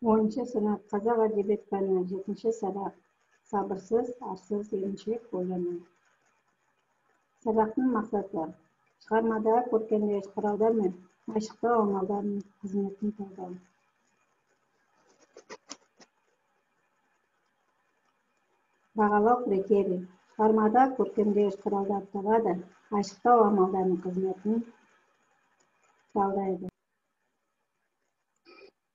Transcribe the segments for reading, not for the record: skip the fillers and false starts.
10-шы сынып қазақ әдебиет пәні 7-ші сабақ. Сабырсыз, арсыз, еріншек өлеңі. Сабақтың мақсаты: шығармадағы көркемдегіш құралдар мен айшықтау амалдарының қызметін талдау. Бағалау критерий: шығармада көркемдегіш құралдарды табады, айшықтау амалдарының қызметін талдайды.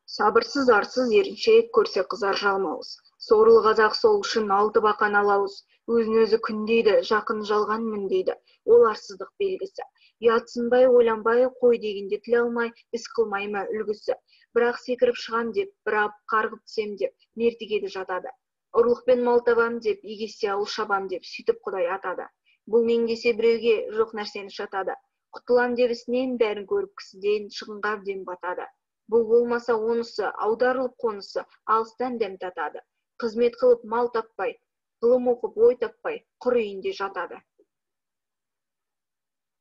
Сабырсыз, арсыз, еріншек, көрсе қызар жалмауыз. Сорлы қазақ сол үшін алты бақан алауыз. Өзін өзі күндейді, жақын жалған міндейді. Ол арсыздық белгісі. Ұятсынбай, ойланбай, қой дегенде тіл алмай, іс қылмай ма үлгісі. Бірақ секіріп шығам деп, бір қарғып түсем деп, мертігеді жатады. Ұрлықпен мал табам деп, егесте ауыл шабам деп, сөйтіп құдай атады. Бұл меңдесе біреуге жоқ нәрсені шатады. Құтылам деп ісінен, бәрін көріп кісіден, шығынға әбден батады. Бұл болмаса онысы, аударылып қонысы, алыстан дәм татады. Қызмет қылып мал таппай, ғылым оқып ой таппай, құр үйінде жатады.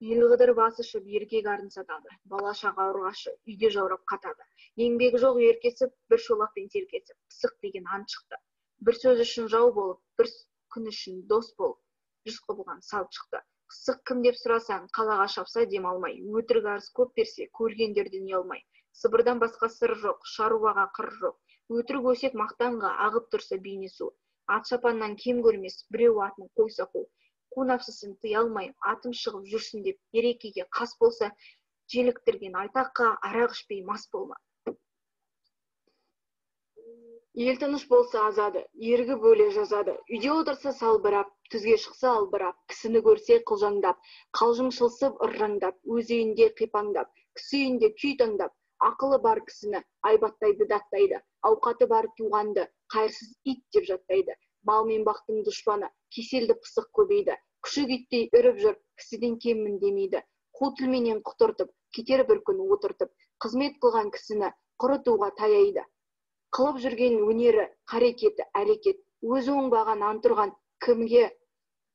Ел қыдырып ас ішіп, еркек арын сатады. Бала шаға ұрғашы, үйде жаурап қатады. Еңбегі жоқ еркесіп, бір шолақпен телкесіп, пысық деген ант шықты. Бір сөз үшін жау болып, бір күн үшін дос болып, жүз құбылған салт шықты. Пысық кім деп сұрасаң, қалаға шапса дем алмай, өтірік арыз көп берсе, көргендерден ұялмай. Сыбырдан басқа сыр жоқ, шаруаға қыр жоқ. Өтірік өсек мақтанға ағып тұрса бейне су. Ат шапаннан кем көрмес, біреу атын қойса қу. Қу нәпсісін тыя алмай, атым шығып жүрсін деп, ерекеге қас болса, желіктірген айтаққа арақ ішпей мас болма. Ел тыныш болса азады, ергі бөле жазады. Үйде отырса салбырап, түзге шықса албырап, кісіні көрсе қылжаңдап, қалжыңшылсып ыржаңдап, өз үйінде қипаңдап, кісі үйінде күй таңдап, ақылы бар кісіні айбаттайды, даттайды, ауқаты бар туғанды қайырсыз ит деп жаттайды. Мал мен бақтың дұшпаны, кеселді пысық көбейді. Күшік иттей үріп жүр, кісіден кеммін демейді. Қу тілменен құтыртып, кетер бір күн отыртып, қызмет қылған кісіні құрытуға таяйды. Қылып жүрген өнері, қарекеті, әрекет, өзі оңбаған антұрған кімге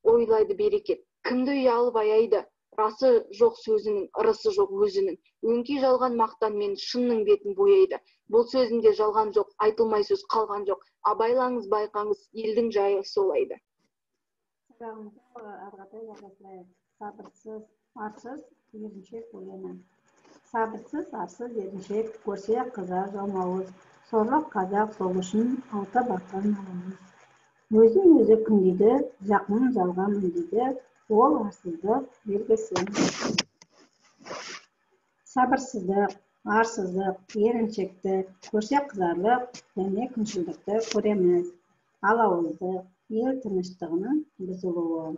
ойлайды берекет, кімді ұялып аяйды, расы жоқ сөзінің, ырысы жоқ өзінің, өңкей жалған мақтанмен шынның бетін бояйды. Бұл сөзінде жалған жоқ, айтылмай сөз қалған жоқ. Абайлаңыз, байқаңыз, елдің жайы солайды. Сабағымызды ары қарай жалғастырайық. Сабырсыз, арсыз, еріншек өлеңі. Сабырсыз, арсыз, еріншек, көрсе қызар жалмауыз. Сорлы қазақ сол үшін алты бақан алауыз. Өзін өзі күндейді, жақынын жалған міндейді, ол арсыздық белгісі. Сабырсыздық, арсыздық, еріншектік, көрсе қызарлық және күншілдікті көреміз. Алауыздық, ел тыныштығының бұзылуы.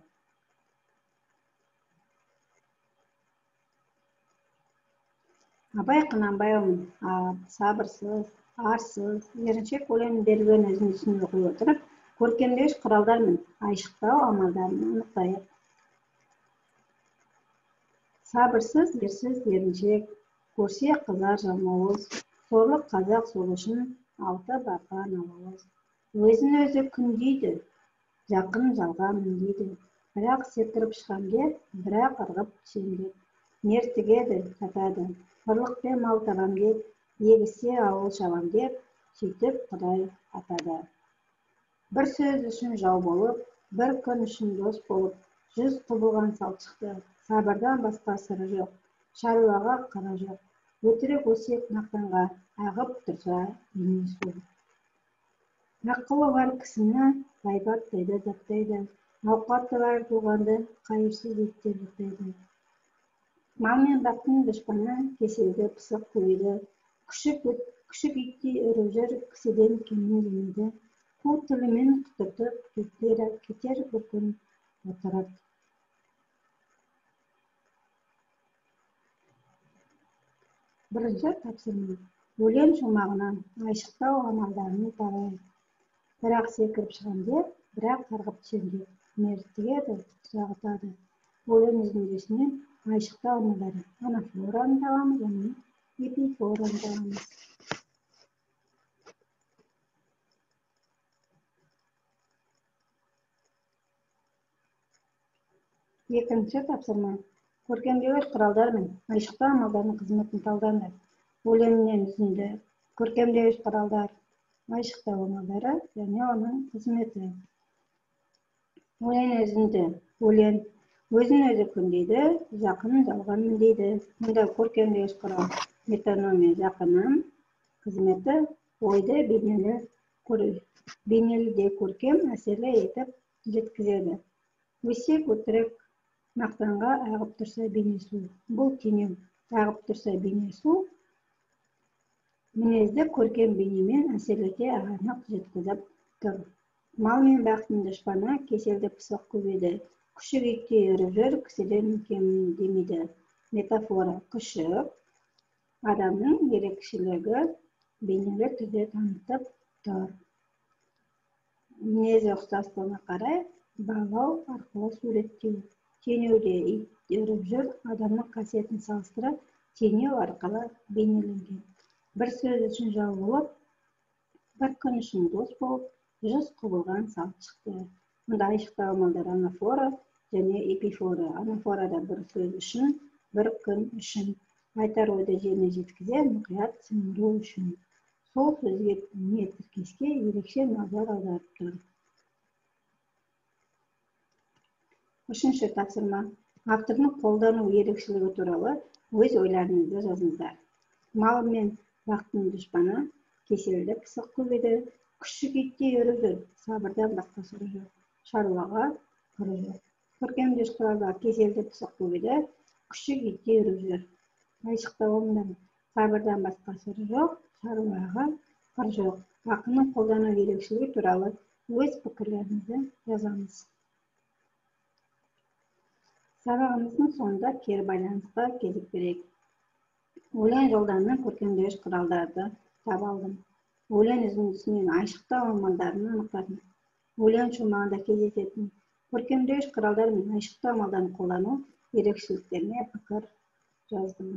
Абай Құнанбайұлының сабырсыз, арсыз, еріншек өлеңін берілген үзіндісін оқи отырып, көркемдегіш құралдар мен айшықтау амалдарын анықтайық. Сабырсыз, ерсіз, еріншек, көрсе қызар жалмауыз, сорлы қазақ сол үшін алты бақан алауыз. Өзін өзі күндейді, жақын жалға міндейді, бірақ секіріп шығам деп, бірақ ырғып түсем деп, мертігеді, жатады, ұрлықпен мал табам деп, егісте ауыл шабам деп, сөйтіп құдай атады. Бір сөз үшін жау болып, бір күн үшін дос болып, жүз құбылған салт шықты. Сабырдан басқа сыры жоқ, шаруаға қыры жоқ. Өтірік өсек мақтанға ағып тұрса ине су. Ақылы бар кісіні ғайбаттайды, даттайды. Ауқаты бар туғанды қайырсыз ит деп жаттайды. Мал мен бақтың дұшпаны кеселді пысық көбейді. Күшік иттей үріп жүр, кісіден кемін демейді. Қу тілімен құтыртып, кетер бір күн отырып. Бірінші тапсырма. Өлең шумағынан айшықтау амалдарын табайық. Бірақ секіріп шығам деп, бірақ қарғып түсем деп, мертігеді, жатады. Өлең үзіндісінен айшықтау амалдары анафораны табамыз, және эпифораны табамыз. Екінші тапсырма. Көркемдеуіш құралдар мен айшықтау амалдарының қызметін талдаңдар. Өлеңнен үзінді, көркемдеуіш құралдар, Айшықтау амалдары және оның қызметі. Өлең өзінде, өлең өзін өзі күндейді, жақынын жалған міндейді. Мұнда көркемдегіш құрал метономия жақыным, қызметі ойды бейнелі де көркем әсерлі етіп жеткізеді. Өсек өтірік мақтанға ағып тұрса бейне су. Бұл теңеу ағып тұрса бейне су мінезді көркем бейнемен әсерлете анық жеткізіп тұр. Мал мен бақтың дұшпаны кеселді пысық көбейді. Күшік иттей үріп жүр, кісіден кем демейді. Метафора күшік адамның ерекшелігі бейнелі түрде танытып тұр. Мінезі ұқсастығына қарай бағалау арқылы суреттеу. Теңеуде ит үріп жүр, адамның қасиетін салыстыра теңеу арқылы бейнеленген. Бір сөз үшін жау болып, бір күн үшін дос болып, 100 құбылған салт шықты. Мұнда айшықтау амалдары анафора және эпифора. Анафорада бір сөз үшін, бір күн үшін, айтар ойды жеріне жеткізе, мұқият сіңіру үшін. Сол сөзге не тіркеске ерекше назар аударып тұр. Үшінші тапсырма. Автордың қолдану ерекшелігі туралы өз ойларыңызды жазыңыздар. Мал мен бақтың дұшпаны кеселді пысық көбейді, күшік иттей үріп жүр, сабырдан басқа сыры жоқ, шаруаға қыры жоқ. Көркемдегіш құралдар кеселді пысық көбейді, күшік иттей үріп жүр. Айшықтау амалдары сабырдан басқа сыры жоқ, шаруаға қыр жоқ. Ақынның қолдану ерекшелігі туралы өз пікірлерімізді жазамыз. Сабағымыздың соңында кері байланысқа кезек берейік. Өлең жолдарынан көркемдегіш құралдарды таба алдым. Өлең үзіндісінен айшықтау амалдарын анықтадым. Өлең шумағында кездесетін көркемдегіш құралдар мен айшықтау амалдарын қолдану ерекшеліктеріне пікір жаздым.